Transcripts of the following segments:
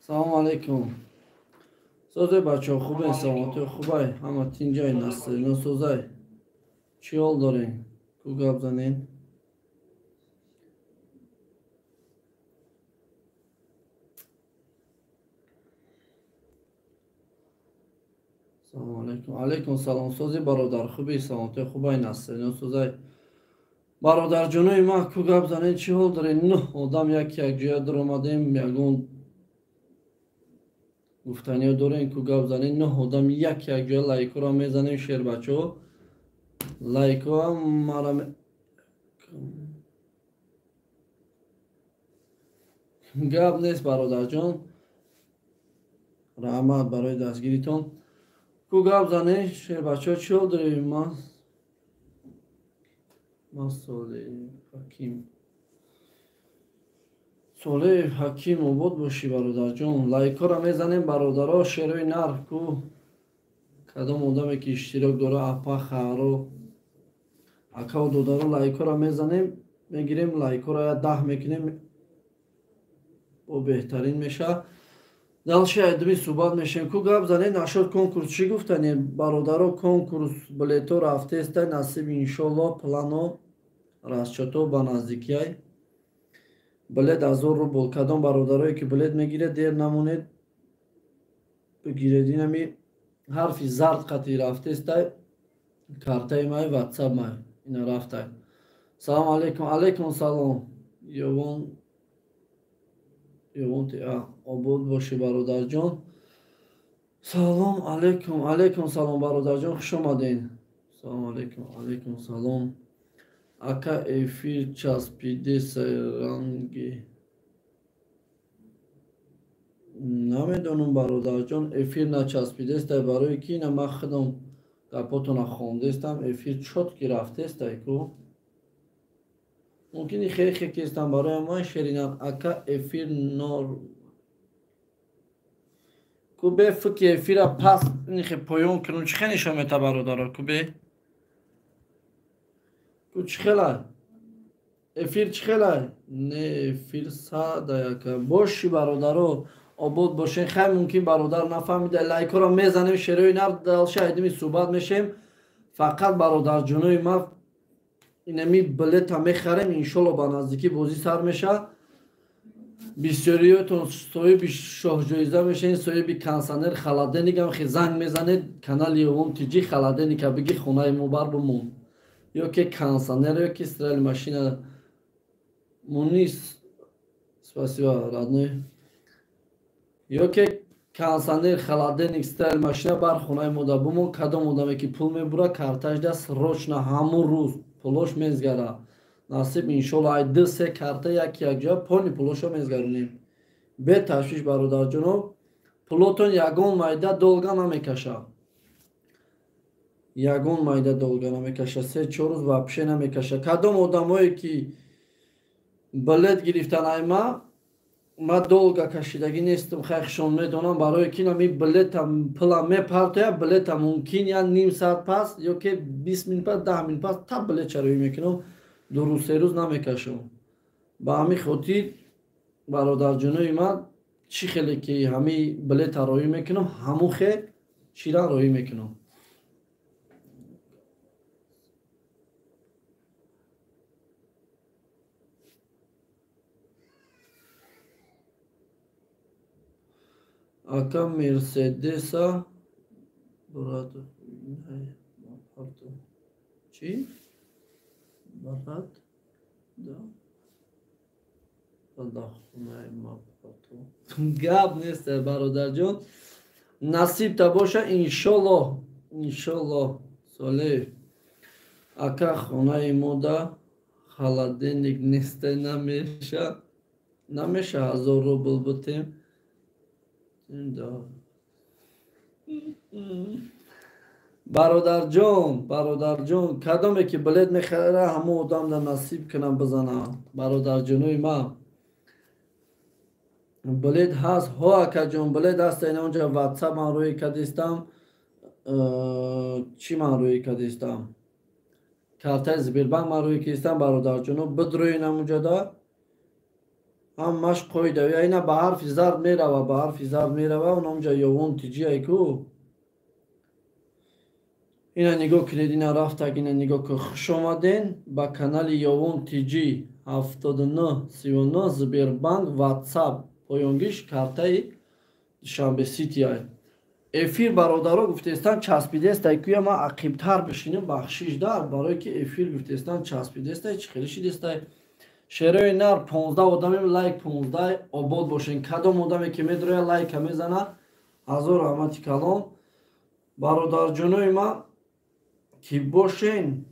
Салому алейкум. Созай бачаҳо, хубен, саломатӣ хубай, ҳама тинҷай, насрино созай. Чӣ ҳол дорем? Ку гап занем? Салому алейкум. Алейкум салом. Сози бародар, хуби, саломатӣ хубай, насрино созай. Бародарҷонои ман, ку гап занем, чӣ ҳол дорем? Нӯҳ одам як якҷоя даромадем, ягон гуфтаниё дорем, ку гап занем. Нӯҳ одам як якҷоя лайкҳоро мезанем, шербачаҳо. Лайкҳоам мара гап нест, бародарҷон. Раҳмат барои дастгиритон. Ку гап занем, шербачаҳо, чӣ ҳол дорем? Ман Солеҳ Ҳаким. Солеҳ Ҳаким, обод бошӣ, бародарҷон. Лайкҳоро мезанем, бародаро, шерои нар. Ку кадом одаме ки иштирок дора, апа, харо, акаву додаро, лайкҳоро мезанем, мегирем, лайкҳоро я даҳ мекунем, бо беҳтарин мешавад. Дальше айдуми суҳбат мешавем. Ку гап занем, нашод конкурс чӣ гуфтанем? Бародаро, конкурс билето рафтеста, насиб иншолло, плано расчото ба наздикиай. Билет 1000 рубл. Кадом бародарое ки билет мегиред, дер намонед, бигиред. Инами ҳарфи зард қати рафтестай, картаи май, ватсап май, ина рафтай. Салому алейкум. Алейкум салом. Ёвон Ёвон обод бошӣ, бародарҷон. Салом алейкум. Алейкум салом, бародарҷон, хуш омадед. Салому алейкум. Алейкум салом. Ака, эфир часпидеса ранги. Намедонам, бародарҷон, эфир начаспидестай, барои ки ина ман худам гапотона хондестам, эфир чётки рафтестай ку. Мумкини хехе кестам барои ман шеринан. Ака, эфир нор ку бе фики эфира пас нихе поён кунум, чӣ хел нишон мета, бародаро? Ку бе ку чӣ хелай эфир, чӣ хелай? Не, эфир садаяка боши, бародаро, обод бошен. Хай, мумкин бародар нафаҳмида. Лайкҳоро мезанем, шерои нар, дальше айдими суҳбат мешем. Фақат бародарҷонои ман, инами билета мехарем, иншолло ба наздикӣ бозӣ сар мешавад. Бисёриётон соҳиби шоҳҷоиза мешавед, соҳиби кондиционер, холодильникам. Хе занг мезанед канали Ёвон ТЖ, холодильника биги, хонаи мо бар бимон, ё ки кондиционер, ё ки стиральная машина. Мунис, спасибо, родной. Ё ки кондиционер, холодильник, стиральная машина бар хонаи мо да бимон. Кадом одаме ки пул мебура, карташ да срочно ҳамун рӯз пулош мезгара. Насиб иншолло, ай ду се карта як якҷоя полни пулошо мезгаронем. Бе ташвиш, бародарҷоно, пулотон ягон майда долга намекаша, ягон майда долга намекаша, 3-4 рӯз вообще намекаша. Кадом одамое ки билет гирифтан айма, ма долга кашидагӣ нестам, хайхшон медонам, барои ки нами билета пула мепартоя, билета мумкин я ним саат пас ё ки 20 минут пас, 10 минут пас та билет чароӣ мекунам, 2 рӯз, 3 рӯз намекашам. Ба ҳамин хотир, бародарҷонои ман, чӣ хеле ки ҳамин билета роӣ мекунам, ҳамун хе чира роӣ мекунам. Ака, Мерседеса брат, чӣ брат да гап нест, бародарҷон, насибта боша, иншолло, иншолло. Солеҳ ака, хонаи мода холодильник неста, намеша, намеша 1000 рубл бутем? Бародарҷон, бародарҷон, кадоме ки билет мехара, ҳамон одамда насиб кунам, бизанам. Бародарҷонои ман, билет ҳаст. Ҳо, акаҷон, билет ҳаст. Ина онҷа ватсап ман рӯи кадистам, чӣ ман рӯи кадистам, картаи Сбербанк ман рӯи кадистам, бародарҷоно, бидроин ҳамунҷода. Ҳамаш қоида. Ина ба ҳарфи зард мерава, ба ҳарфи зард мерава, онамҷа Ёвон Тиҷи айку. Ина нигоҳ кунед, ина рафтак, ина нигоҳ кун. Хуш омаден ба канали Ёвон Тиҷи 7939 Сбербанк WhatsApp поёнгиш картаи Душанбе Сити ай. Эфир бародаро гуфтестан часпидестай, куя ман ақибтар бишинам, бахшиш дар, барое ки эфир гуфтестан часпидестай, чӣ хеле шидестай. Шерои нар 15 одамем, лайк 15, обод бошен. Кадом одаме ки медроя лайка мезана, ҳазор раҳмати калон. Бародарҷонои ман ки бошен,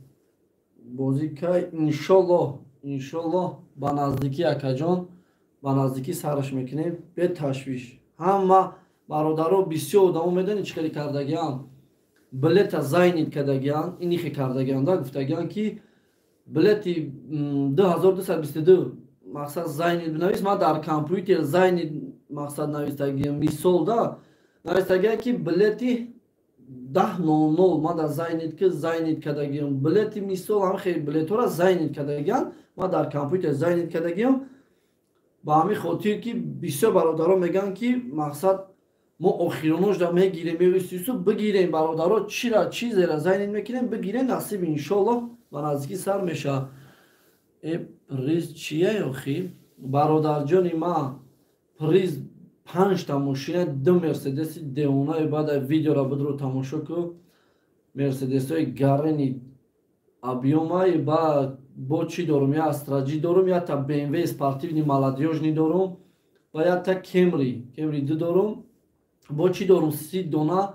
бозӣ кай иншоллоҳ, иншоллоҳ ба наздикӣ акаҷон, ба наздикӣ сараш мекунем, беташвиш. Ҳама бародаро бисёр одамо медонед чӣ хеле кардагиан, билета зайнид кардагиан, инихе кардагиан да, гуфтагиан ки билети 2222 мақсад зайнид бинавис, ман дар компютер зайнид мақсад навистагиам, мисол да навистагиан ки билети 10:00 ман дар зайнид ки зайнид кардагиам, билети мисол ҳам хеле билетҳоро зайнид кардагиан, ман дар компютер зайнид кардагиам. Ба ҳамин хотир ки бисёр бародаро мегӯянд ки мақсад мо охироношда мегирем, меистису бигирем бародаро, чира чизера зайнид мекунем, бигирем, насиб иншоллоҳ ба наздикӣ сар мешавад. Приз чия охи? Бародарҷони ман, приз 5та мошина, 2 Мерседеси девонаи, баъда видеора бидро тамошо ку, Мерседесҳои гарени объёмаи, ба бо чӣ дорум, я Астраҷи дорум, якта BMW спортивни молодёжни дорум ва якта Кемри, Кемри 2 дорум. Бо чӣ дорум, 30 дона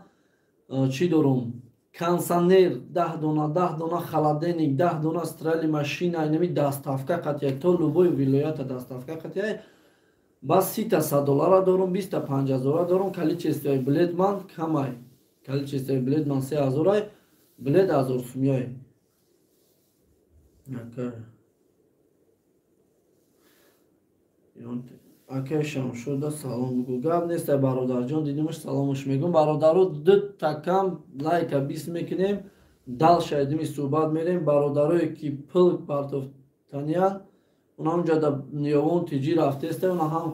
чӣ дорум, консанер 10 дона, 10 дона холодильник, 10 дона стиральная машина, инами доставка қатия, то любой вилоята доставка қатия. Ба 30 100 доллара дорум, 25 ҳазора дорум, количествои билет ман камай, количествои билет ман 3 ҳазорай, билет 1000 сумияй. Акай Шамшода салом бугу. Гап нестай бародарҷон, дидимаш саломаш мегӯм. Бародаро ду такам лайка бис мекунем, дал шайдими суҳбат мерем. Бародарое ки пул партофтаниян, уна ҳамҷа да Ёвон Тиҷи рафтестай, уна ҳам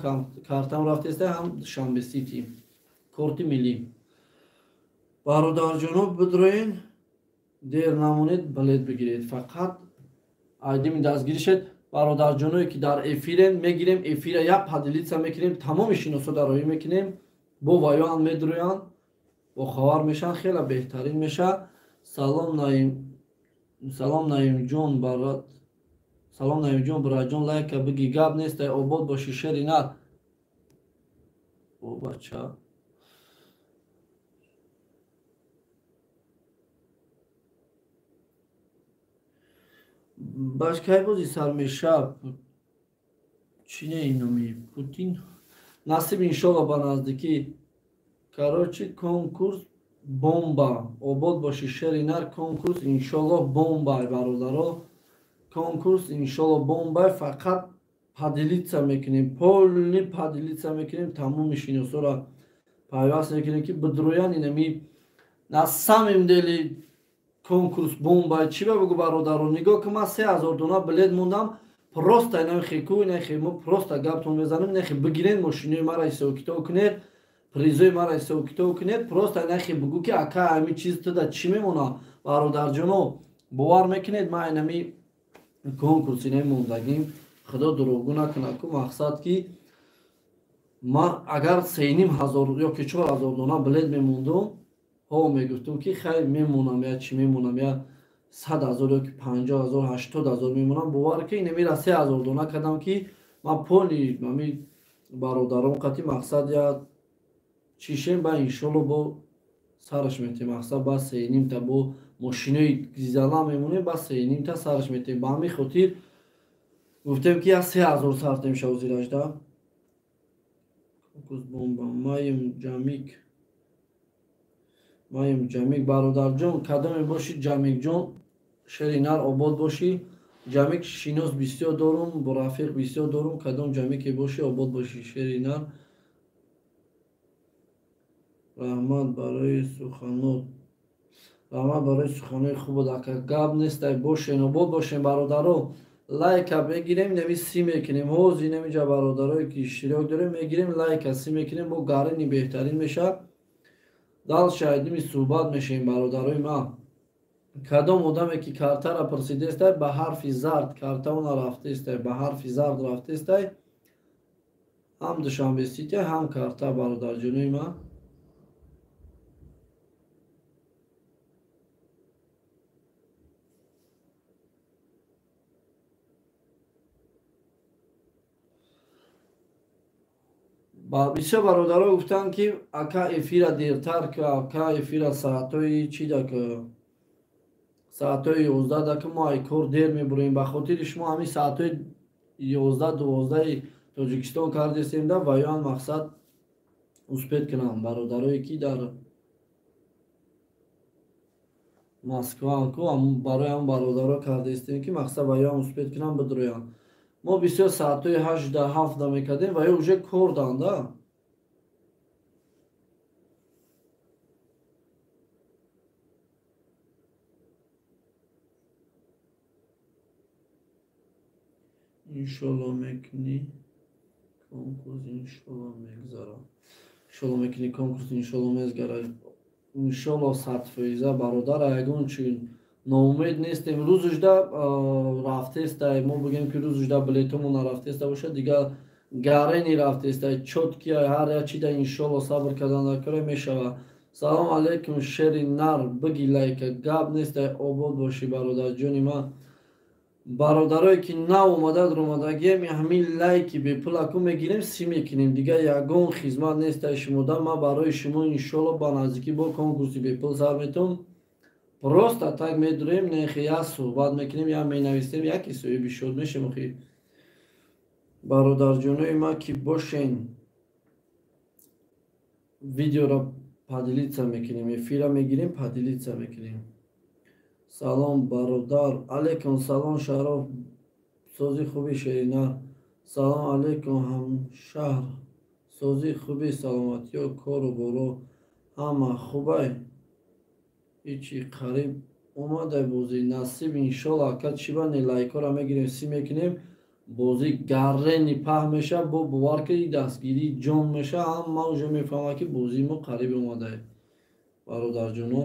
картам рафтестай, ҳам Душанбе Сити корти миллӣ. Бародарҷоно бидроен, дер намонед, билет бигиред, фақат айдими дастгирӣ шед. Бародарҷоное ки дар эфирен, мегирем эфира, як поделиться мекунем, тамоми шиносо дароӣ мекунем, бо ваёан медроянд, бохабар мешаванд, хеле беҳтарин мешавад. Салом Наим, салом Наимҷон барат, салом Наимҷон бираҷон, лайка биги, гап нестай, обод боши шери нар. О бача, баш кай бози сар мешаб, чӣ не иноми Путин, насиб иншолло ба наздикӣ. Короче, конкурс бомба, обод боши шери нар, конкурс иншолло бомба, бародаро, конкурс иншолло бомба. Фақат поделиться мекунем, полни поделиться мекунем, тамоми шиносоро пайваст мекунем ки бидроян инами на самом деле конкурс бомба. Чӣ ба бугу бародаро, нигоҳ ки ман 3000 дона билет мондам, просто инами хеку, инахе мо просто гаптон мезанем, инахе бигирен мошинои мара ҳисобу китоб кунед, призои мара ҳисобу китоб кунед, просто инахе бугу ки ака ҳами чиз туда чӣ мемона. Бародарҷоно бовар мекунед, ман инами конкурс инами мондагим, худо дурӯғгӯ накунад ку, мақсад ки ман агар 3500 ё ки 4000 дона билет мемондум, ҳо мегуфтум ки хай мемонам, я чӣ мемонам, я 100 ҳазор ё ки 50 ҳазор, 80 ҳазор мемонам. Бовар ки инамира 3000 дона кардам ки ман поли ами бародарон қати мақсад я чишем, ба иншолло бо сараш метем, мақсад ба 3,5та бо мошинои зала мемонем, ба 3,5та сараш метем. Ба ҳамин хотир гуфтем ки я 3000 сартем шавзиражда. Конкурс бомба. Маем Ҷамик, маем Ҷамик бародарҷон, кадоме бошӣ Ҷамикҷон, шери нар обод бошӣ. Ҷамик шинос бисёр дорум, бо рафиқ бисёр дорум, кадом ҷамике бошӣ обод бошӣ, шери нар. Раҳмат барои суханот, раҳмат барои суханои хуб, ака гап нестай, бошен, обод бошен бародаро. Лайка мегирем, неми си мекунем. Ҳозир немиҷа бародарое ки иштирок дорем, мегирем лайка си мекунем, бо гарини беҳтарин мешавад. Дальше айдими суҳбат мешавем, бародарои ман. Кадом одаме ки картара пурсидестай, ба ҳарфи зард картаона рафтестай, ба ҳарфи зард рафтестай, ҳам Душанбе Сити, ҳам карта, бародарҷонои ман. Бисёр бародаро гуфтанд, ки ака эфира дертар ка, ака эфира саатҳои чи да ка, саатҳои 11 да ка, мо ай кор дер мебурем. Ба хотири шумо ҳамин саатҳои 11-12 Тоҷикистон кардестем да ва ёан мақсад успет кунам бародарое ки дар Москваан ку, барои ҳам бародаро кардестем ки мақсад ва ёан успет кунам бидроянд. Мо бисёр саатҳои 8-7 мекардем ва ё уже кор данда. Иншолло мекунӣ конкурс, иншолло мегзара. Иншолло мекунӣ конкурс, иншолло мезгара. Иншолло 100% бародар, ягон чи ноумед нестем. Рӯзужда рафтестай, мо бигем ки рӯзужда билетомон нарафтеста бошад, дигар гарени рафтестай, чёткия ҳар як чида иншолло сабр кардан накора мешавад. Салом алейкум, шери нар, биги лайка, гап нестай, обод бошӣ бародарҷони ман. Бародарое ки нав омада омадагием, ҳамин лайки бепулаку мегирем, си мекунем, дигар ягон хизмат нестай шумода. Ман барои шумо иншолло ба наздикӣ бо конкурси бепул сар метавон. Просто так медурем, нехи як суҳбат мекунем, як менависем, яке соҳиби шод мешем. Охи бародарҷонои ман ки бошен, видеоро поделиться мекунем, эфира мегирем, поделиться мекунем. Салом бародар, алейкум салом, Шароф, сози хуби шеринар. Салом алейкум ҳамшаҳр, сози хуби, саломатиё, кору боро ҳама хубай. Ҳичи қариб омадай бозӣ, насиб иншолло. Ака чиба не лайкора мегирем, си мекунем, бозӣ гаррени паҳн мешавад, бо бовар ки дастгирии ҷон мешавад, ҳама уже мефаҳмад ки бозии мо қариб омадай, бародарҷоно.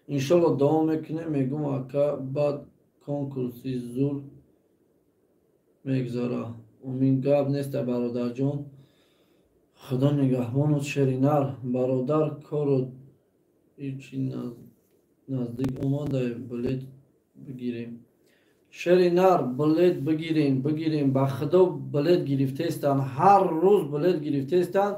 Иншолло давом мекунем, мегум ака баъд конкурси зур мегзара. Умин гап неста бародарҷон, худо нигаҳбонут шеринар. Бародар кору ҳичи наздик омадай, билет бигирем. Шеринар, билет бигирем, бигирем, ба худо билет гирифтестан, ҳар рӯз билет гирифтестан.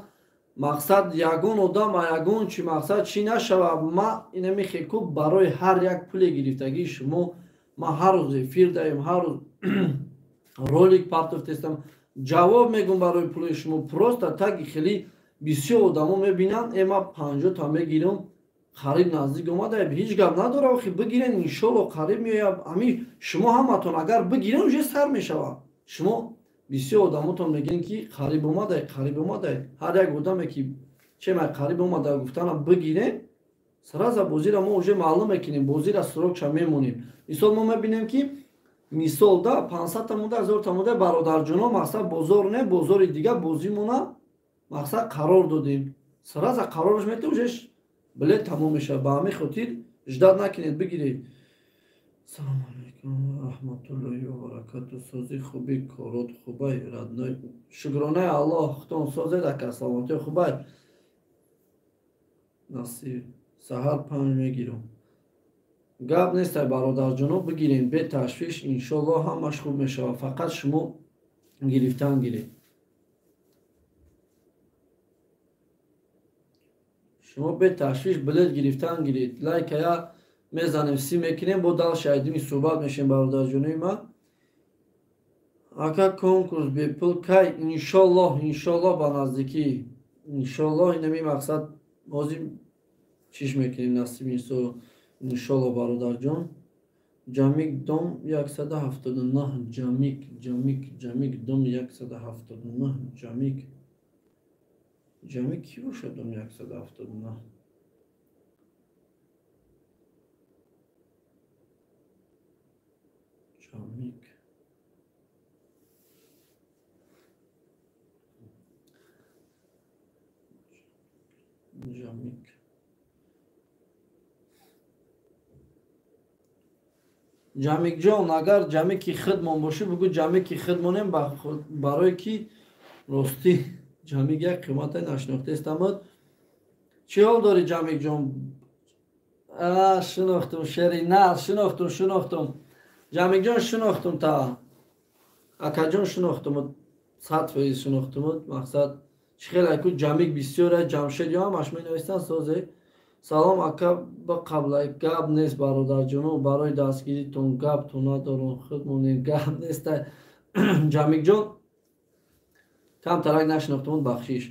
Мақсад ягон одам ягон чи мақсад чӣ нашава. Ма инами хеку барои ҳар як пуле гирифтагии шумо ма ҳар рӯз эфир даем, ҳар рӯз ролик партофтестам, ҷавоб мегум барои пули шумо. Просто таги хеле бисёр одамо мебинанд, ма 50 та мегирам, қариб наздик омада, ҳеҷ гап надора, охи бигирен, иншолло қариб меояд. Ҳамин шумо ҳаматон агар бигирен, уже сар мешавад. Шумо бисёр одамотон мегирен ки қариб омадай, қариб омадай. Ҳар як одаме ки чема қариб омада гуфтана бигирен, сразу бозиро мо уже маълум мекунем, бозиро срокша мемонем. Мисол мо мебинем ки мисол да 500 та монда, 1000 та монда, бародарҷоно мақсад бозор не, бозори дига бозимона мақсад қарор додем. Сразу қарорш метем, уже билет тамом мешавад. Ба ҳамин хотир ждат накунед, бигиред. Салом алейкум ва раҳматуллоҳи ва баракату. Сози хуби, корот хубай, родной. Шукронаи Аллоҳ, худтон созед ака, саломатӣ хубай. Насиб саҳар 5 мегирам. Гап нестай бародарҷоно, бигирем бе ташвиш, иншолло ҳамаш хуб мешавад. Фақат шумо гирифтан гиред. Шумо бе ташвиш билет гирифтан гиред. Лайкая мезанем, си мекунем, бо дал шаҳидими суҳбат мешем, бародарҷонои ман. Ака конкурс бепул кай? Иншоллоҳ, иншоллоҳ ба наздикӣ. Иншоллоҳ инами мақсад ҳозир чиш мекунем, насиб иншоллоҳ бародарҷон. Ҷамик дом 179, Ҷамик, Ҷамик, Ҷамик дом 179, Ҷамик. Ҷамик ки бошад он 179? Ҷамик. Ҷамик. Ҷамикҷон, агар ҷамики худмон бошӣ, бугӯ ҷамики худмонем, барое ки ростӣ ҷамик як қимате нашинохтаистамуд. Чӣ ҳол дорӣ, ҷамикҷон? Шинохтум, шери нар, шинохтум, шинохтум. Ҷамикҷон, шинохтум та. Акаҷон, шинохтумуд, 100% шинохтумуд. Мақсад чӣ хеле ку ҷамик бисёре, Ҷамшед ё ҳамаш менависанд созе. Салом ака, ба қаблай гап нест бародарҷоно, барои дастгиритон гап ту надорум, худмонем, гап нест. Ҷамикҷон, камтарак нашинохтумуд, бахшиш.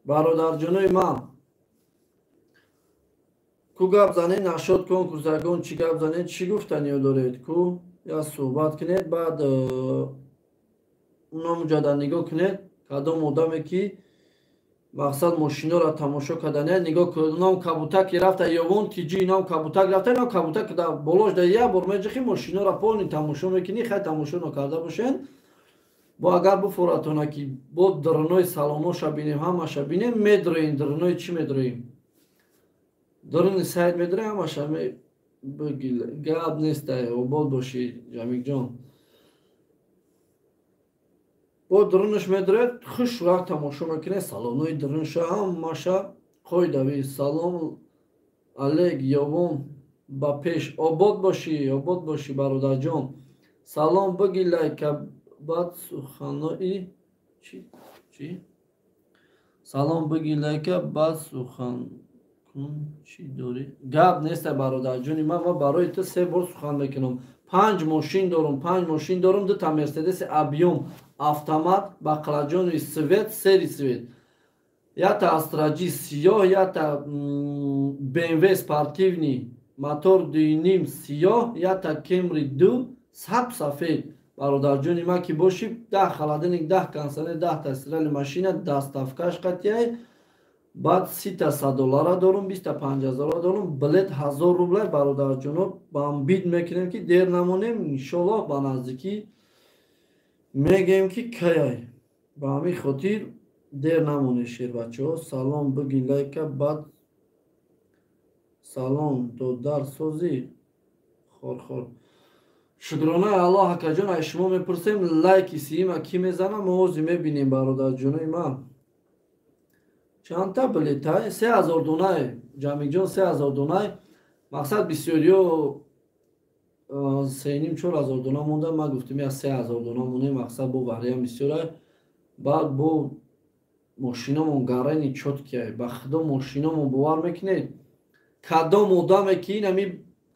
Бародарҷонои ман, ку гап занед, нашод конкурс ягон чӣ гап занед, чӣ гуфтаниё доред? Ку я суҳбат кунед, баъд уно муҷаддад нигоҳ кунед, кадом одаме ки мақсад мошиноро тамошо кардане, нигоҳ кунед, унам кабутаки рафта, ёвон тиҷи, инам кабутак рафта, инам кабутак да болош да як бор меҷихи, мошиноро полни тамошо мекунӣ, хай тамошо накарда бошен. Бо агар буфоратона ки бо дурнои салоноша бинем, ҳамаша бинем, медроем, дурнои чӣ медроем? Дуруни сайт медроем, ҳамаша бигил, гап нестай, обод бошӣ, Ҷамикҷон. Бо дурунаш медроед, хушрак тамошо мекунед, салонои дурунша ҳамаша қоидави. Салом алейк, ёвон ба пеш, обод бошӣ, обод бошӣ бародарҷон. Салом биги лайка, баъд суханои чӣ? Чӣ? Салом биги лайка, баъд сухан кун, чӣ дорӣ? Гап нестай бародарҷони ман, ман барои ту 3 бор сухан мекунам. 5 мошин дорум, 5 мошин дорум, 2 та Мерседес объем автомат, бақлаҷони свет, сери свет. Якта Астраҷи сиёҳ, якта BMW спортивный, мотор 2.5 сиёҳ, якта Camry 2 саб сафед. Бародарҷони ман ки бошӣ, 10 холодильник, 10 кондиционер, 10 та стиральная машина, доставкаш қатъияй. Баъд 30 та 100 доллара дорум, 20 та 5000 дорум, билет 1000 рублай бародарҷоно, бамбид мекунем ки дер намонем, иншоллоҳ ба наздикӣ мегӯем ки каяй. Ба ҳамин хотир дер намонед шербачаҳо. Салом биги лайка, баъд салом додар созӣ хорхор. Шукронаи Аллоҳ акаҷон, аз шумо мепурсем, лайки сиима кӣ мезана, мо ҳозир мебинем бародарҷонои ман. Чандта билетай? 3000 донай, Ҷамикҷон, 3000 донай. Мақсад бисёриё 3,5-4 ҳазор дона монда, ман гуфтем я 3000 дона монем, мақсад бо вариант бисёрай. Баъд бо мошиномон гарани чоткиай. Ба худо мошиномон бовар мекунед? Кадом одаме ки инами,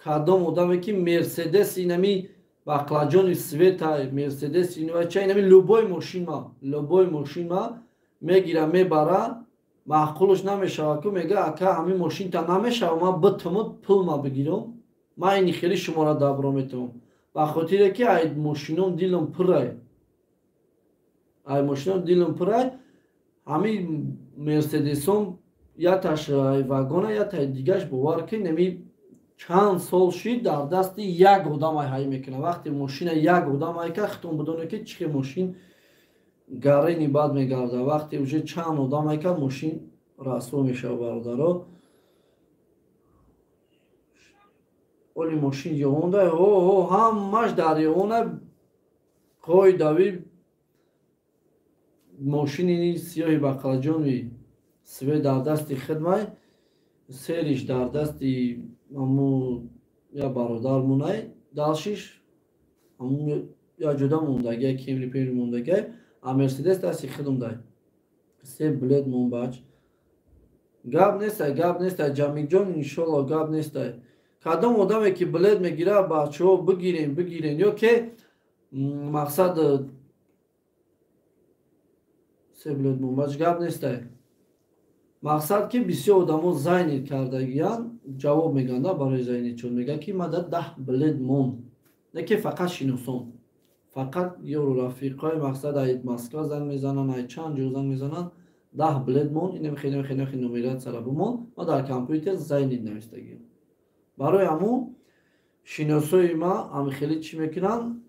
кадом одаме ки Мерседес инами бақлаҷони светай, Мерседес инвача инами любой мошинма, любой мошинма мегира мебара, маъқулш намешава ку мега ака ҳамин мошинта намешава, ман битумуд пулма бигирам, ман ини хеле шуморо дабро метавам. Ба хотире ки ай мошином дилам пурай, ай мошином дилам пурай, ҳамин Мерседесом яташ ай вагона, ятай дигаш бовар ки неми чанд сол шид дар дасти як одам ай ҳай мекунад. Вақте мошина як одам ай ка, хитон бидоне ки чӣ мошин гарени бад мегардад. Вақте уже чанд одам ай ка, мошин расво мешавад бародаро. Оли мошин ёвонда, о, ҳамаш дар ёвона қоидави мошини сиёҳи бақлаҷони свет дар дасти хидмай, сериш дар дасти аму я бародар мунай, далшиш аму я ҷуда мондагия, кемри пемри мондагия, а Мерседес дасти хидмдай. Се билет монбач. Гап нестай, гап нестай, Ҷамикҷон, иншоллоҳ гап нестай. Кадом одаме ки билет мегира, бачаҳо бигирен, бигирен, ё ке мақсад се билет монбач, гап нестай. Мақсад ки бисёр одамо зайнид кардагиян, ҷавоб мегӯянд барои зайнид, чун мегӯянд ки мада 10 билет монд, не ки фақат шиносон. Фақат ёру рафиқҳои мақсад ай Москва занг мезананд, ай чанд ҷо занг мезананд, 10 билет мон, инем хеле хеле хеле нумератсияра бимон, ма дар компютер зайнид навистагием. Барои ҳамун шиносои ма ҳами хеле чӣ мекунанд?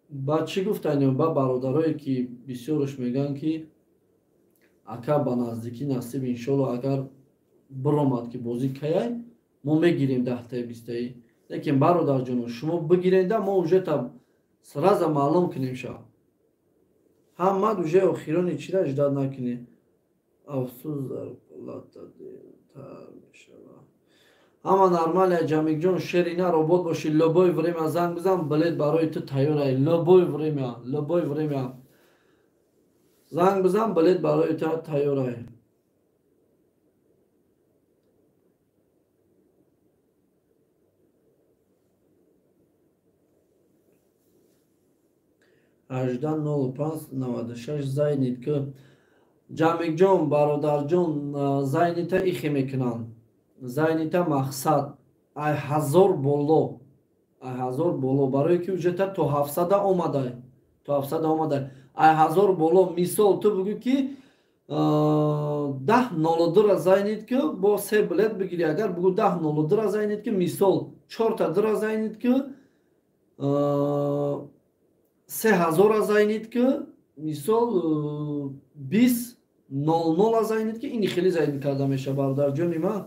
Ба чӣ гуфтанем? Ба бародарое ки бисёрш мегӯянд ки ака ба наздикӣ насиб иншолло агар биромад ки бозӣ каяй, мо мегирем 10таи 20таи. Лекин бародарҷоно, шумо бигиренда мо уже та сразу маълум кунем ша. Ҳаммад уже охирони чира ждат накунем. Афсӯс зарплата дертар мешавад. Ҳама нормалия Ҷамикҷон, шери нар обод бошӣ, любой время занг бизан, билет барои ту тайёрай. Любой время, любой время занг бизан, билет барои ту тайёрай. Ҳаждаҳ нол панҷ наваду шаш зайнид ки Ҷамикҷон, бародарҷон, зайнита ихе мекунанд. Зайнита мақсад ай 1000 боло, ай 1000 боло, барое ки уҷата то 700 омадай, то 700 омадай, ай 1000 боло. Мисол ту бугӯ ки 10:02 зайнид ки бо се билет бигирӣ. Агар бугӯ 10:02 зайнид ки мисол 4та 2 зайнид ки 3000 зайнид ки мисол 20:00 зайнид ки ин хеле зайнид карда меша бародарҷони ман.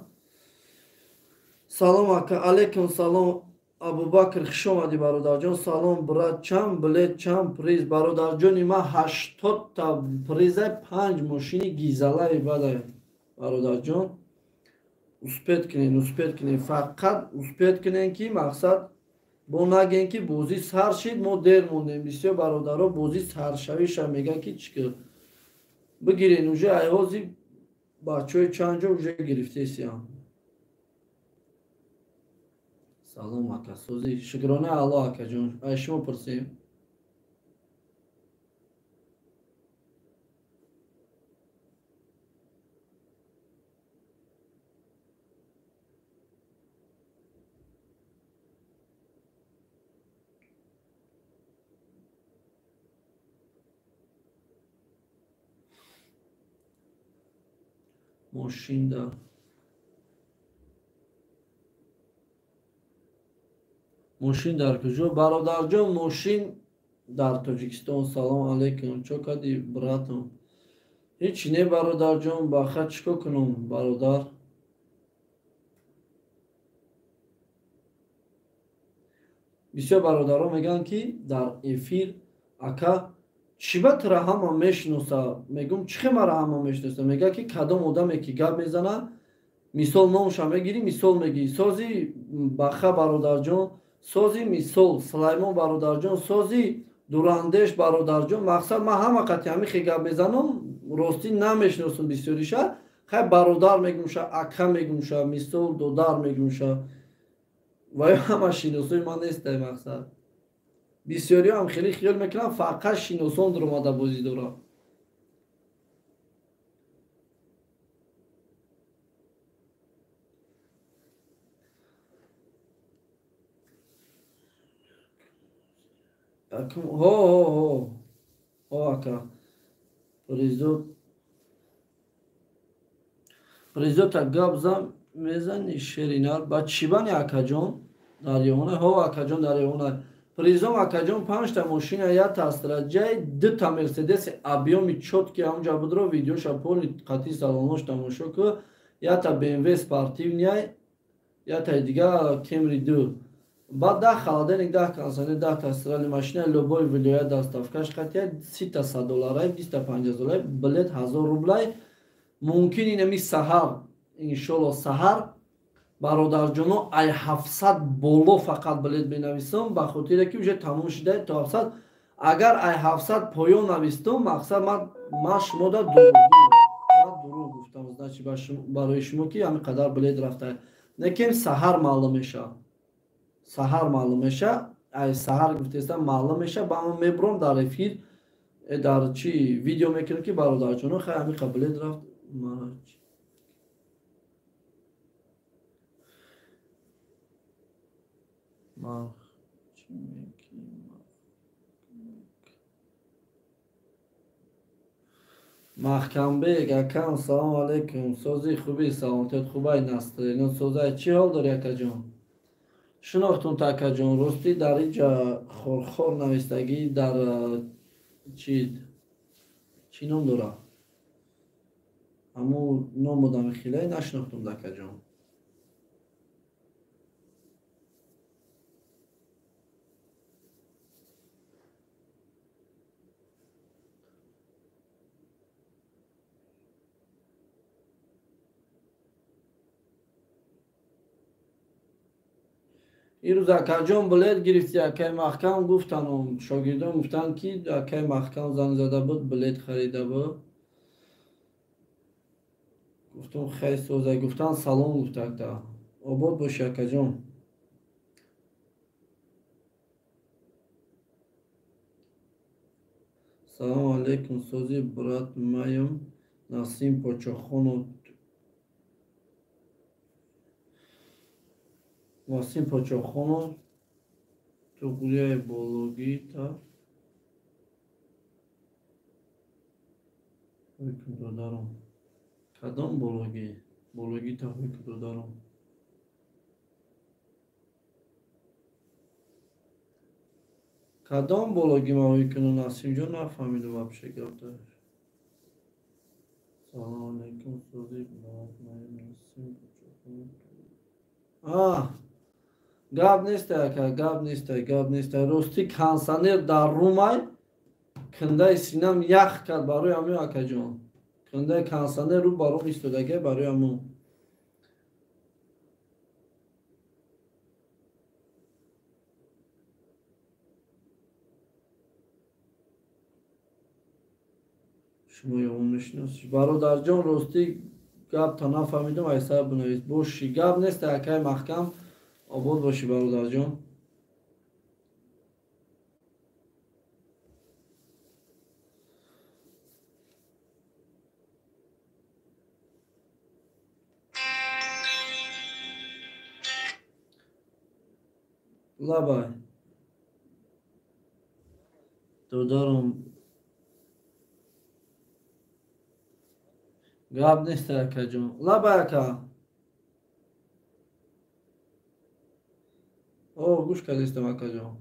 Салом ака, алейкум салом Абубакр, хуш омадӣ бародарҷон. Салом брат, чанд билет, чанд приз? Бародарҷони ман 80та приза, 5 мошини гизалаи бадай бародарҷон. Успет кунен, успет кунен, фақат успет кунен ки мақсад бо нагем ки бозӣ сар шид, мо дер мондем. Бисёр бародаро бозӣ саршавиша мегӯянд ки чӣ кир бигирен, уже айҳози бачаҳои чанд ҷо уже гирифтесиям. Салом ака, созӣ шукрона Аллоҳ акаҷон. Ай шумо пурсем. Мошинда мошин дар куҷо бародарҷон? Мошин дар Тоҷикистон. Салом алейкум, чо кардӣ братом? Ҳеҷ не бародарҷон, баха чӣ кор кунам бародар? Бисёр бародарон мегӯянд ки дар эфир ака чӣ ба тура ҳама мешиноса? Мегӯм чӣ хел мара ҳама мешиноса? Мегӯяд ки кадом одаме ки гап мезана, мисол номша мегирӣ, мисол мегирӣ. Сози баха бародарҷон, сози мисол Сулаймон бародарҷон, сози Дурандеш бародарҷон. Мақсад ман ҳама қати ҳамин хел гап мезанам, ростӣ намешиносам бисёриша. Хай бародар мегӯмша, ака мегӯмша, мисол додар мегӯмша. Ва ё ҳама шиносои ман нестай мақсад. Бисёриҳо ҳам хеле хиёл мекунанд, фақат шиносон дуромада бозӣ дорад. Ҳо ҳо ҳо ҳо ака, президента гап зан мезани шеринар ба чӣ бани акаҷон? Дар ёна? Ҳо акаҷон, дар ёна. Призом акаҷон 5та мошина, якта Астраҷай, 2та Мерседеси объёми чётки ҳамҷа будро, видеоша полни қати салонош тамошо ку, якта BMW спортивняй, якта дига Camry 2. Баъд 10 холодильник, 10 кондиционер, 10та стиральная машина, любой вилоят доставкаш қатия, 30та 100 долларай, 20та 50 долларай, билет 1000 рублай. Мумкин инами саҳар, иншолло саҳар бародарҷоно ай 700 боло фақат билет менависам, ба хотире ки уже тамом шуда то 700. Агар ай 700 поён навистам, мақсад ман шумода дурӯғ гуфтам, значит барои шумо ки ҳамин қадар билет рафта. Лекин саҳар маълум мешавад, саҳар маълум мешавад, ай саҳар гуфтестам маълум мешавад. Ба ман мебурам дар эфир, дар чи видео мекунам ки бародарҷоно хай ҳамин қадар билет рафт. Маҳкамбек акам, салом алейкум. Сози хуби, саломатият хубай, настроеният созай. Чӣ ҳол дори акаҷон? Шинохтум та акаҷон, ростӣ дар инҷа хорхор навистагӣ дар чӣ ном дора? Ҳамун ном одами хилай нашинохтум акаҷон. Ирӯз акаҷон билет гирифти, акай маҳкам гуфтан, шогирдон гуфтанд ки акай маҳкам занг зада буд, билет харида буд. Гуфтам хай соза, гуфтан салом гуфтакта. Обод боши акаҷон. Салом алейкум, сози брат маем Насим Почохонов. Насим Почохонов туғрияи бологита ҳукм додарам. Кадом бологӣ? Бологита ҳукм додарам. Кадом бологӣ ма ҳукм Насимҷон нафаҳмидам вообще гапта. Салом алейкум, сози брат маем Насим Почохонов. Гап нестай ака, гап нестай, гап нестай. Ростӣ консанер дар румай кундаи синам ях кард барои ҳамин акаҷон. Кундаи консанер рӯ ба рум истодагӣ барои ҳамун. Шумо ёвон мешиносӣ. Бародарҷон, ростӣ гапта нафаҳмидам, айсар бинавис. Боши, гап нестай акай маҳкам. Обод боши бародарҷон. Лабай. Додарам. Гап нестай акаҷон. Лабай ака. О, гӯш кардистам акаҷон.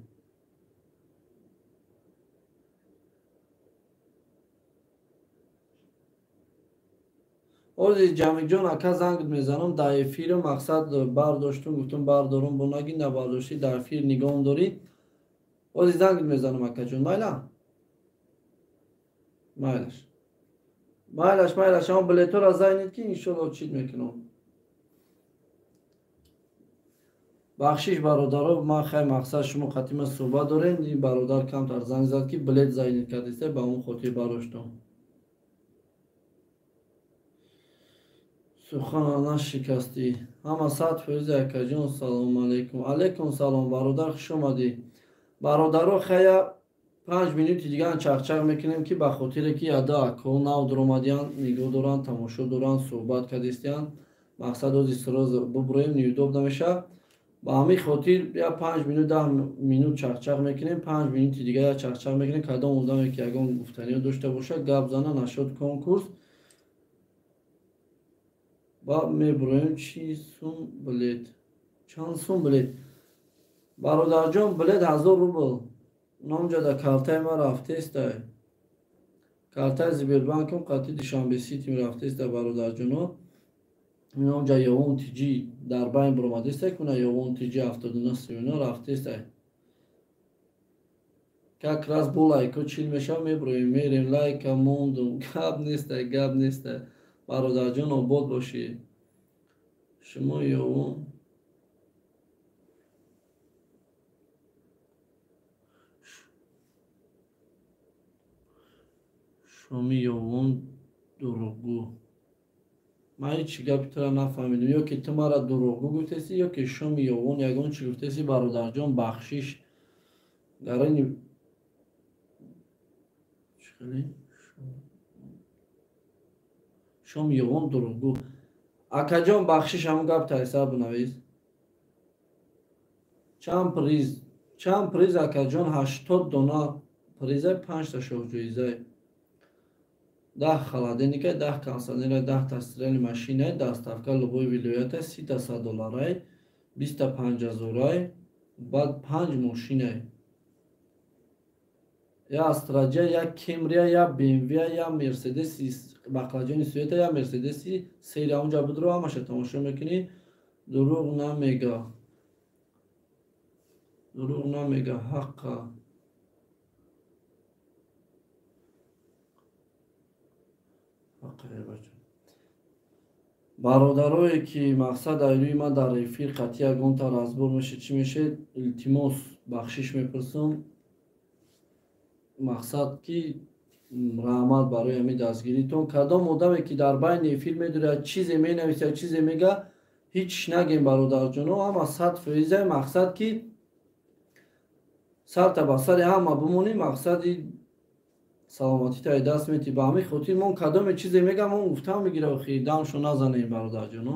Ози Ҷамиҷон ака занг мезанам дар эфирам, мақсад бардоштум, гуфтум бардорум, бо наги набардоштӣ дар эфир нигоҳ дорӣ. Ози занг мезанам акаҷон, майла? Майлаш. Майлаш, майлаш, ҳамон билетҳоро зайнед ки иншоллоҳ чит мекунам. Бахшиш бародаро, ман хай мақсад шумо қатима суҳбат дорем, ин бародар камтар занг зад ки билет зайнед кардиста, ба он хотир бароштам. Сухана нашикастӣ. Ҳама 100% акаҷон, салом алейкум. Алейкум салом бародар, хуш омадӣ. Бародаро, хая 5 минути дигар чақчақ мекунем ки ба хотире ки яда акҳо нав дуромадиянд, нигоҳ доранд, тамошо доранд, суҳбат кардистиянд. Мақсад ози сироз бубуроем, неудоб намешавад. Ба ҳамин хотир я 5 минут 10 минут чақчақ мекунем, 5 минути дигар я чақчақ мекунем. Кадом одаме ки ягон гуфтаниё дошта бошад, гап зана нашуд конкурс. Ба мебуроем. Чи сум билет? Чанд сум билет? Бародарҷон, билет 1000 рубл. Номҷа да картаи ма рафтестай. Картаи Сбербанкам қати Душанбе Ситим рафтестай бародарҷоно. Номҷа Явон ТЖ дар байн буромадестай, куна Явон ТЖ 7939 рафтестай. Как раз бо лайко чил мешав, мебуроем, мерем, лайка мондум. Гап нестай, гап нестай. Бародарҷон, обод бошӣ. Шумо Явон Шоми Явон дурӯғгӯ. Ман ҳеҷ гапи тура нафаҳмидам. Ё ки ту мара дурӯғгӯ гуфтесӣ, ё ки Шоми Явон ягон чӣ гуфтесӣ. Бародарҷон, бахшиш. Гарани Шоми Явон дурӯғгӯ. Акаҷон, бахшиш, ҳамон гап тайсар бинавис. Чанд приз? Чанд приз акаҷон? 80 дона призай, 5 та шоҳҷоизай. 10 холодильника, 10 кондиционера, 10 та стиральный машина, доставка любой вилоята, 30 та 100 долларай, 20 та 5000, баъд 5 мошинай. Я Астраҷа, я Кемрия, я БМВ, я Мерседеси бақлаҷони Суета, я Мерседеси серия онҷа будро ҳамаша тамошо мекунӣ. Дурӯғ намега. Дурӯғ намега, ҳаққа. Бародарое ки мақсад айрӯи ман дар эфир қатъи ягонта разбор мешед, чӣ мешед, илтимос бахшиш мепурсам. Мақсад ки раҳмат барои ҳамин дастгиритон. Кадом одаме ки дар байни эфир медурад, чизе менависад, чизе мега, ҳеҷ нагем бародарҷоно, ҳама 100% мақсад ки сарта ба сари ҳама бимонем, мақсади саломатӣ таи даст метӣ. Ба ҳамин хотир мон кадоме чизе мегам, он гуфтам мегира, охи дамшо назанем бародарҷоно.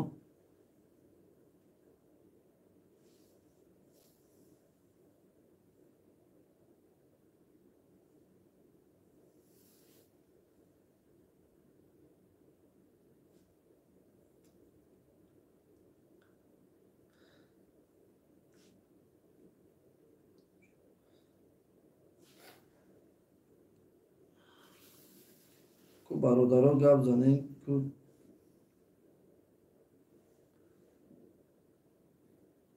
Бародаро гап занем ку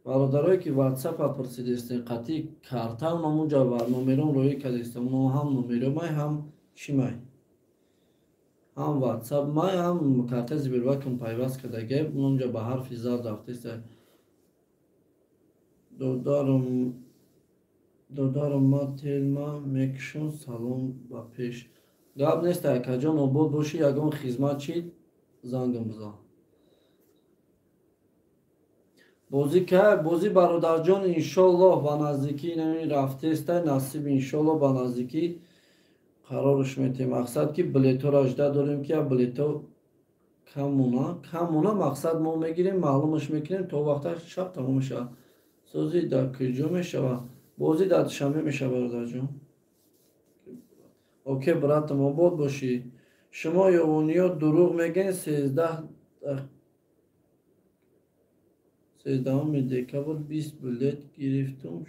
бародарое ки ватсапа пурсидестем, қатъи карта унамунҷа номерон роӣ кардестем, уно ҳам номеро май, ҳам чӣ май, ҳам ватсап май, ҳам картаи Сбербанкам пайваст кардагем, унонҷа ба ҳарфи зард рафтеста. Додарам ма телма мекушам, салом ба пеш. Гап нест, акаҷон, обод бошӣ, ягон хизмат чи зангам бизан. Бозӣ кай? Бозӣ бародарҷон иншоллоҳ ба наздикӣ нами рафтестай, насиб иншоллоҳ ба наздикӣ қарорш метем. Мақсад ки билетҳоро жда дорем, ки билетҳо камона, камона мақсад мо мегирем, маълумаш мекунем, то вақта шаб тамом мешавад. Созӣ дар куҷо мешавад? Бозӣ дар Душанбе мешавад бародарҷон. Окей, братам, обод бошӣ. Шумо ёвониё дурӯғ мегӯед. 13 декабр 20 билет гирифтум.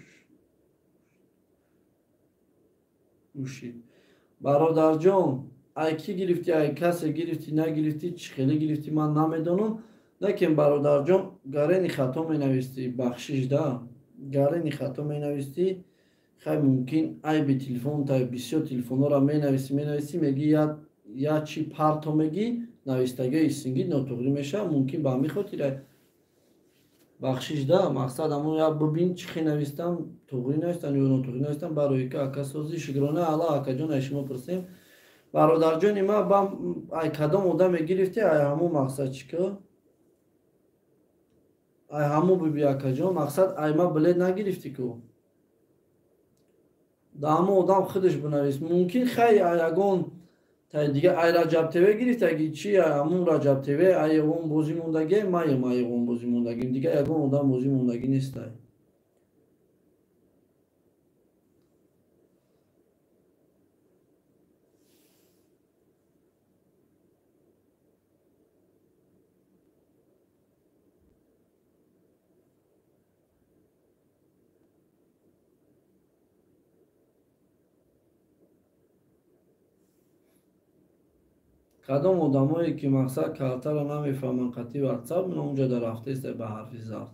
Гӯшид. Бародарҷон, ай кӣ гирифтӣ, ай касе гирифтӣ, нагирифтӣ, чӣ хеле гирифтӣ, ман намедонам. Лекин бародарҷон, гарени хато менавистӣ, бахшиш да. Гарени хато менавистӣ. Хай мумкин айби телефон тай бисёр телефонҳоро менависӣ, менависӣ, мегӣ я чи парто мегӣ, навистагиҳои истингӣ нотуғрӣ мешавад. Мумкин ба ҳамин хотир бахшиш да, мақсад ҳамон я бибин чӣ хел навистам, туғрӣ навистам ё нотуғрӣ навистам, барои ки ака созӣ шукрона Аллоҳ. Акаҷон, ай шумо пурсем. Бародарҷони ман, ба ай кадом одаме гирифтӣ, ай ҳамон мақсад чӣ ко? Ай ҳамон биби акаҷон, мақсад ай ма билет нагирифтӣ ку. Да ҳамон одам худаш бинавис. Мумкин хай ягон тай дига ай Раҷаб ТВ гирифтаги чи, ай ҳамон Раҷаб ТВ, ай ягон бозӣ мондаги, маем ай ягон бозӣ мондаги, дига ягон одам бозӣ мондаги нестай. Кадом одамое ки мақсад картаро намефаҳманд қатъи ватсап, ман онҷа дар рафтеста ба ҳарфи зард.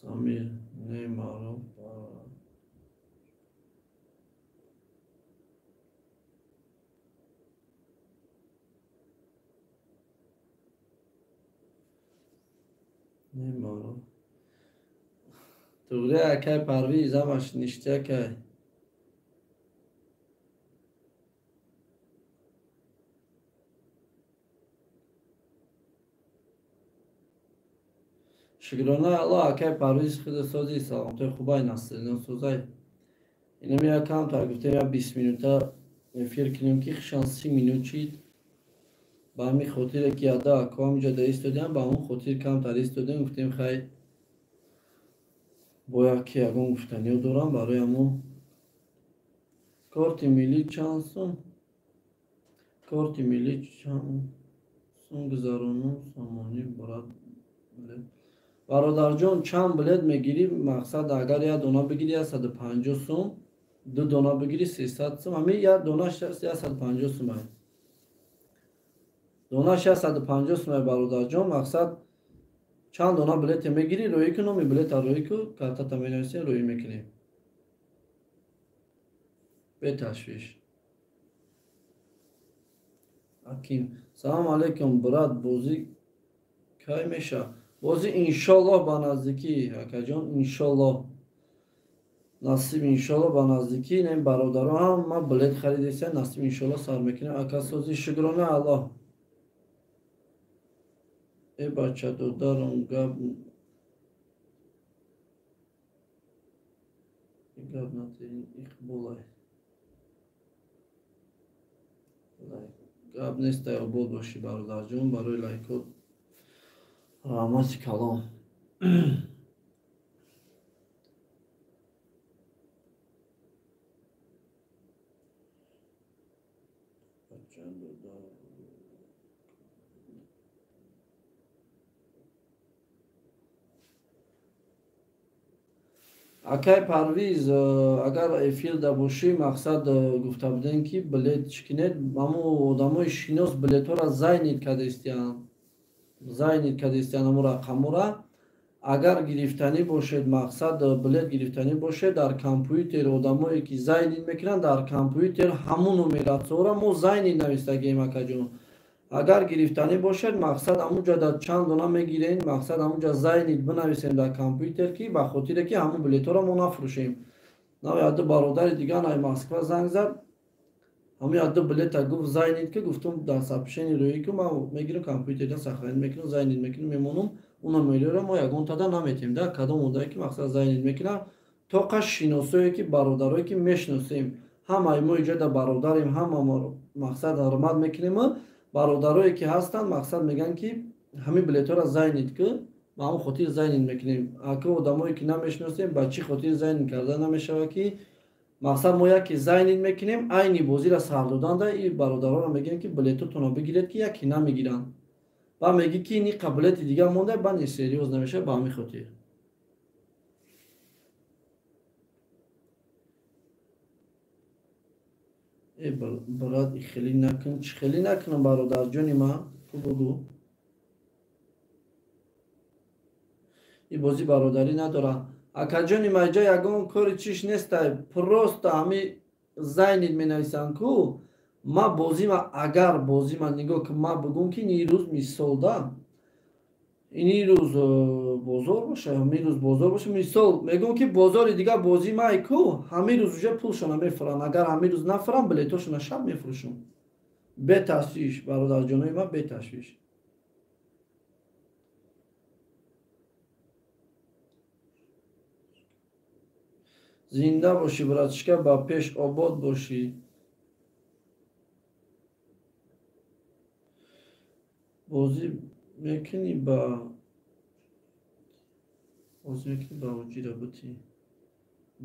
Самир Неймаров Неймаров Туғри акай Парвиз ҳамаш ништякай. Шукрона Аллоҳ, акай Парвиз, худ сози, саломатои хубай, насриддин созай. Инам як камтар гуфтем, як 20 минута эфир кунем, ки хишан 30 минут чид. Ба ҳамин хотире ки яда акоам инҷа да истодиам, ба ҳамон хотир камтар истодем, гуфтем хай бояд ки ягон гуфтаниё дорам барои ҳамон. Корти миллӣ чанд сум? Корти миллӣ чанд сум гузаронум сомонӣ брат? Бародарҷон, чанд билет мегирӣ? Мақсад, агар як дона бигирӣ 150 сум, ду дона бигирӣ 300 сум, ҳамин як донаш 150 сум ай. Донаш 150 сум ай, бародарҷон. Мақсад, чанд дона билете мегирӣ, рӯӣ ку, номи билета рӯӣ ку, картата менависем, рӯӣ мекунем. Беташвиш. Аким, салом алейкум, брат, бозӣ кай меша? Бозӣ иншоллоҳ ба наздикӣ, акаҷон, иншоллоҳ. Насиб иншоллоҳ ба наздикӣ. Ин бародаро ҳам ма билет харидесия, насиб иншоллоҳ сар мекунем. Акасозӣ, шукрона Аллоҳ. Э бача додарам, гап гап натин, иқболай. Гап нестай, обод бошӣ, бародарҷон, барои лайкот раҳмати калом. Акай Парвиз, агар эфирда бошӣ, мақсад, гуфта будем ки билет чӣ кунед, ҳамун одамои шинос билетҳоро зайнид кардестиянд. Зайнид кардестиянд ҳамун рақамҳоро. Агар гирифтанӣ бошед, мақсад, билет гирифтанӣ бошед, дар компютер одамое ки зайнид мекунанд, дар компютер ҳамун нумератсияро мо зайнид навистагием, акаҷон. Агар гирифтанӣ бошед, мақсад, ҳамунҷа дар чанд дона мегирем, мақсад, ҳамунҷа зайнид бинависем дар компютер, ки ба хотире ки ҳамун билетҳоро мо нафурӯшем. Нав яду бародари дигар ай Москва занг зад, ҳамун яду билета гуфт зайнид, ки гуфтум дар сообщение рӯӣ ки ман мегирам, компютерда сохранить мекунам, зайнид мекунам, мемонам, он номериро мо ягон тада наметем, да кадом одае ки мақсад зайнид мекунад, тоқа шиносое ки бародарое ки мешиносем, ҳамаи мо иҷода бародарем, ҳама мо мақсад ҳурмат мекунем, бародарое ки ҳастанд, мақсад, мегӯянд ки ҳамин билетҳоро зайнид ки, ба ҳамон хотир зайнид мекунем. Ака одамое ки намешиносем, ба чӣ хотир зайнид карда намешавад, ки мақсад, мо яке зайнид мекунем, айни бозиро сар доданда и бародаронро мегӯем ки билетотонро бигиред, ки яке намегиранд. Ба мегӣ ки ниқа билети дигар монда, ба несерьёз намешавад, ба ҳамин хотир. Э брат, хеле накун, чӣ хеле накунам, бародарҷони ман, ту бугӯ. Ин бозӣ бародарӣ надорад. Акаҷони ман, иҷа ягон кори чиш нестай, просто ҳами зайнид менависанд ку, ма бозима, агар бозима нигоҳ ки, ма бугум ки ин рӯз мисол да, ин рӯз бозор боша, ҳамин рӯз бозор боша, мисол мегӯм ки бозори дигар бозӣ май ку, ҳамин рӯз уже пулшона мефуранд. Агар ҳамин рӯз нафурам, билетошона шаб мефурӯшам. Беташвиш, бародарҷонои ман, беташвиш. Зинда бошӣ, братишка, ба пеш, обод бошӣ. Бозӣ мекунӣ ба бозӣ мекунӣ ба оҷира бутӣ?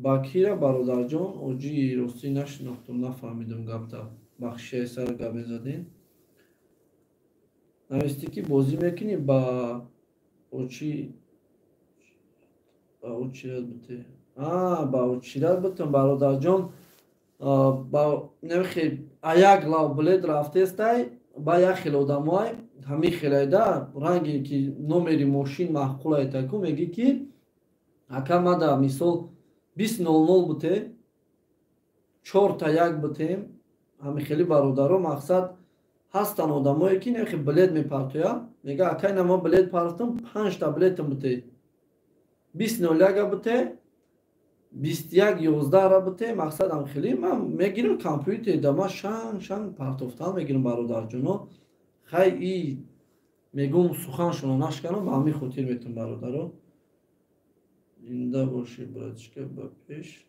Ба кира, бародарҷон? Оҷии ростӣ нашинохтум, нафаҳмидум гапта. Бахшишаи сар гап мезадем. Навистӣ ки бозӣ мекунӣ ба очи, ба очират бутӣ. Ба очират бутам, бародарҷон. Ба намехе аяк лав билет рафтестай, ба як хел одамой ҳамин хелайда ранге ки номери мошин маъқулай таку, мегӣ ки ака мада мисол 20:00 буте, чорта як бутем, ҳамин хели бародаро, мақсад, ҳастанд одамое ки нехе билет мепартоя, мега ака ина ма билет партам, панҷта билетам буте, 20:01 буте, 21:11 буте, мақсад, ҳам хели ман мегирам компютерда, ман шанг шанг партофтан мегирам, бародарҷоно. Хай и Мегум суханшона нашканам, ба ҳамин хотир метум бародаро. Зинда бошӣ, братишка, ба пеш.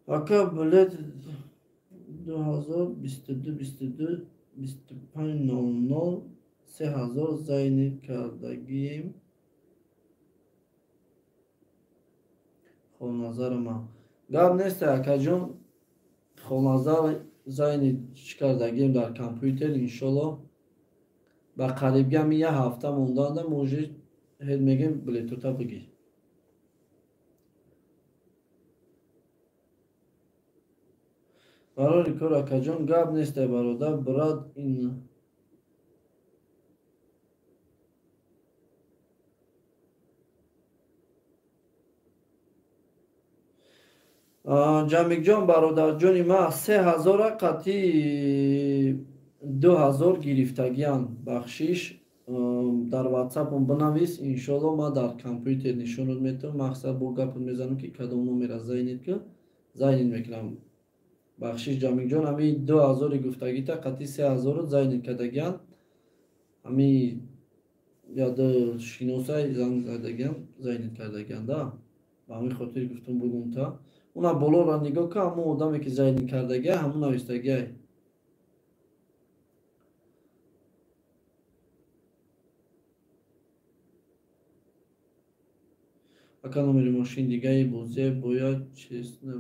Ака, билет 2022 22 25 00 3000 зайни кардагием. Холназарама. Гап нест, акаҷон, Холназар зайни чӣ кардагием дар компютер, иншолло ба қарибги ҳами як ҳафта монданда может ҳед мегем билетота бигир. Барори кор, акаҷон, гап нест, бародар, брат, ин Ҷамикҷон, бародарҷони ма, 3000 қатъи 2000 гирифтагианд. Бахшиш, дар ватсапам бинавис, иншолло ма дар компютер нишонат метавам. Мақсад бо гапат мезанам ки кадом номера зайнид ки зайнид мекунам. Бахшиш, Ҷамикҷон, ҳами 2000 гуфтагита қатъи 3000 зайнид кардагианд. Ҳами яд шиносай занг задагиам, зайнид кардагианд, да. Ба ҳамин хотир гуфтум бугум та. Уна болоро нигоҳ кун, ҳамон одаме ки зайнид кардагиай, ҳамон навистагиай. Ака, номери мошин дигаи бозия бояд честно.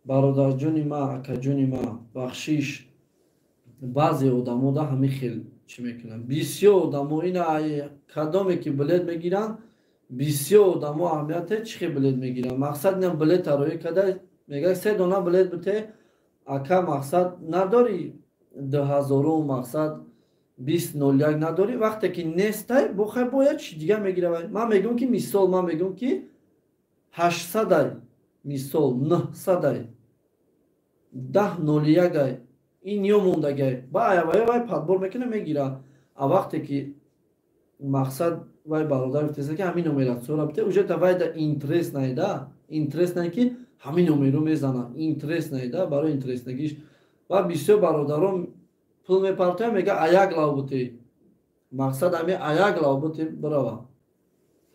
Бародарҷони ма, акаҷони ма, бахшиш, баъзе одамо да ҳамин хел чӣ мекунанд. Бисёр одамо ина кадоме ки билет мегиранд, бисёр одамо аҳамияте чӣ хел билет мегиранд. Мақсад ина билета роӣ карда, мегӯяд се дона билет бите, ака, мақсад надорӣ 2000, мақсад 2001 надорӣ, вақте ки нестай, бохай бояд чӣ дига мегиравай. Ман мегӯям ки мисол, ман мегӯям ки 800-ай, мисол 900-ай, 1001-ай, ин ё мондагай. Ба аявай вай подбор мекуна, мегира. А вақте ки мақсад вай бародар гуфтеса ки ҳамин номера цора бите, уже та вай да интерес найда, интерес най ки ҳамин номеро мезана, интерес найда барои интереснагиш. Ва бисёр бародарон пул мепартоянд, мега аяк лав бите. Мақсад ҳами аяк лав бите бирава.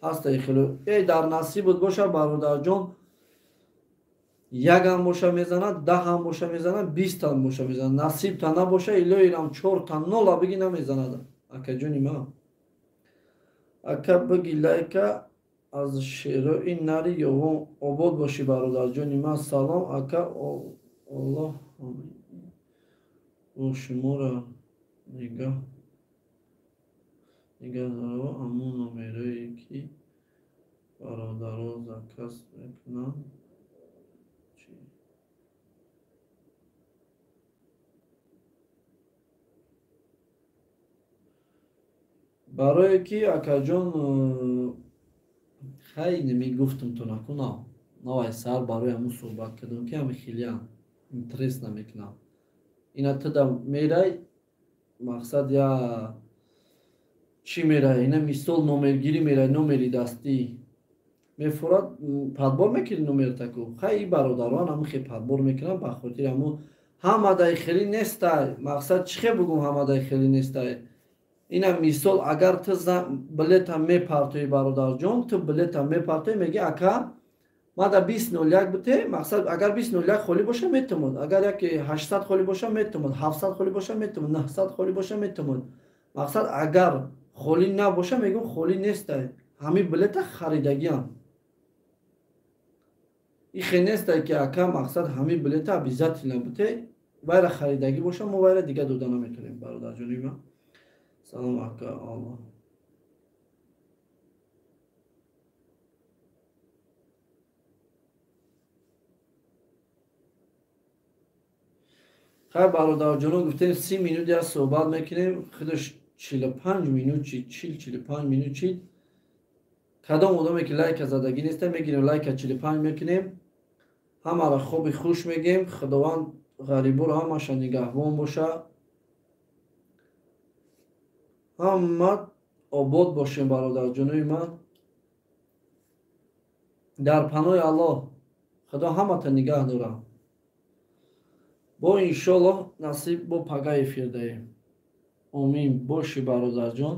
Ҳастаи хело. Эй, дар насибут боша, бародарҷон, ягам боша мезанад, 10 боша мезанад, 20 боша мезанад. Насибта набоша, илоирам 4 нола биги намезанад. Акаҷони ма. Ака, биги лайка аз шерои нари ёвон обод бошӣ, бародарҷони ма. Салом, ака, Аллоҳ бо шуморо нигаҳ дорад. Ҳамон номерое ки бародаро заказ мекунанд. Барое ки акаҷон, хай намегуфтум то накунам, навай сар барои ҳамун суҳбат кардам ки ҳами хелиам интерес намекунам. Ина туда мерай, мақсад я чӣ мерай, ина мисол номергирӣ мерай, номери дастӣ мефурад, подбор мекунӣ номертаку. Хай и бародарон ҳамун хел подбор мекунанд, ба хотири ҳамун ҳамадай хелӣ нестай. Мақсад чӣ хел бугум ҳамадай хелӣ нестай? Ина мисол, агар ту билета мепартоӣ, бародарҷон, ту билета мепартоӣ, меги ака, мада 2001 бите, мақсад агар 2001 холӣ боша метавонад, агар яке 800 холӣ боша метавонад, 700 холӣ боша метавонад, 900 холӣ боша метавонад. Мақсад агар холӣ набоша, мегӯм холӣ нестай. Ҳамин билета харидагиам. Ихе нестай ки ака, мақсад ҳамин билета обязательно бите, вайра харидагӣ боша, мо вайра дига дода наметавонем, бародарҷони ман. Салом, ака, Аллоҳ. Хай, бародарҷоно, гуфтем 30 минут я суҳбат мекунем, худаш 45 минут чи 40-45 минут чи. Кадом одаме ки лайка задагӣ неста, мегирем лайка 45 мекунем. Ҳамаро хоби хуш мегем. Худованд ғариборо ҳамаша нигаҳбон боша. Ҳама обод бошем, бародарҷонои ман. Дар паноҳи Аллоҳ. Худо ҳамата нигаҳ дорад. Бо, иншоллоҳ, насиб, бо пага эфир даем. Омин, боши, бародарҷон.